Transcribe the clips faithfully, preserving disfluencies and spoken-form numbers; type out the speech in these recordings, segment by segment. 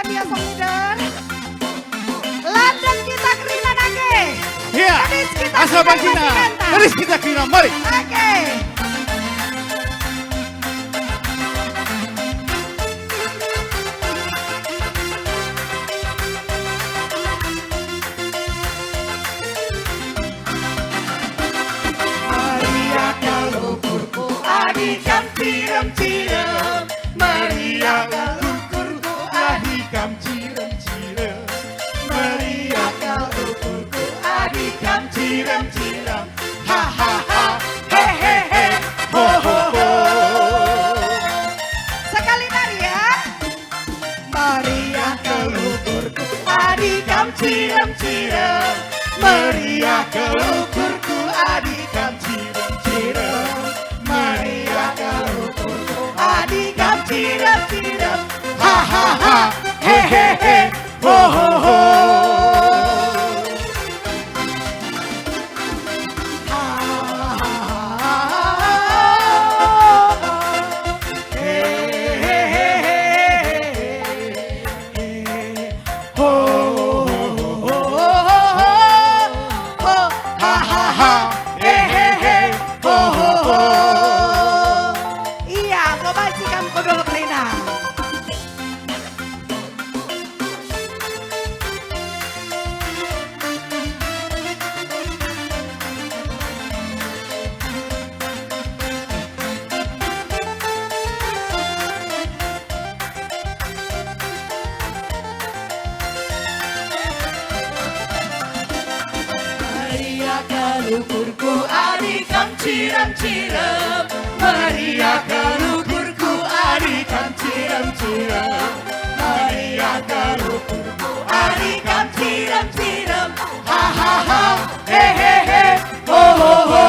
Iya, Song Leader. Landang kita kerina nangke. Iya. Gadis kita kerina, mari. Oke. Meriah kau ukurku, adikam cirem-cirem. Meriah kau ukurku, adikam cirem-cirem. Meriah kau ukurku, adikam cirem-cirem. Ha, ha, ha, he, he, he, ho, ho, ho. Sekali lagi ya. Meriah kau ukurku, adikam cirem-cirem. Meriah kau ukurku, adikam cirem-cirem. Meriah kau ukurku, adikam cirem-cirem. Ha, ha, ha, he, he, he, ho, ho, ho. Iya, coba sikan kodok lina. Meriah kau ukurku, adikam cirem-cirem. Meriah kau ukurku, adikam cirem-cirem. Meriah kau ukurku, adikam cirem-cirem. Ha, ha, ha, he, he, he, ho, ho, ho.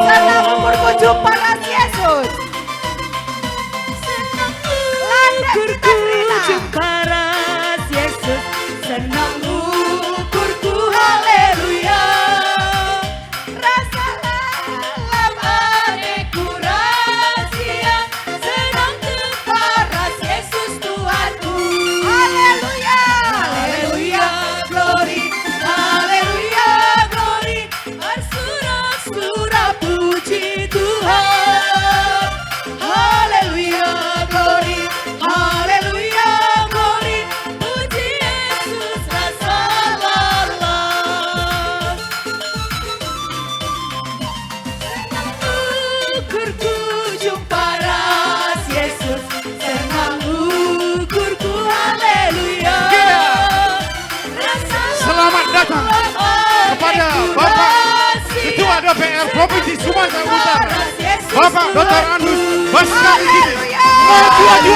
Senang umurku jumpa ras Yesus. Senang umurku jumpa ras Yesus. Senang umurku, haleluya. Rasa lalap, ate, ku rasia, senang jumpa ras Yesus Tuhanku. Haleluya, haleluya, glory, haleluya, glory, marsurak-surak puji Tuhan. Haleluya, glory, haleluya, glory, puji Yesus rasa lalap. Senang ukurku jumpa ras Yesus, senang ukurku, haleluya. Selamat datang kepada Bapak Ketua D P R Provinsi Sumatera Utara, Bapak Doktor Andus Baskara Ginting. Maju, maju.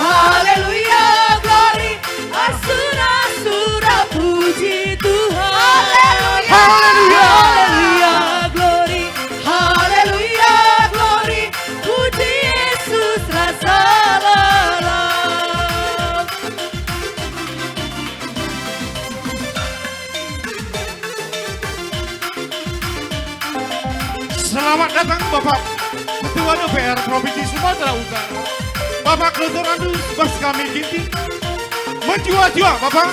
Haleluya, glory, marsurak-surak puji Tuhan. Haleluya. Haleluya, glory, haleluya, glory, puji Yesus rasa lalap. Selamat datang Bapak Ketua D P R Provinsi Sumatera Utara, Bapak Doktor Andus Baskara Ginting. Menjua-jua Bapak.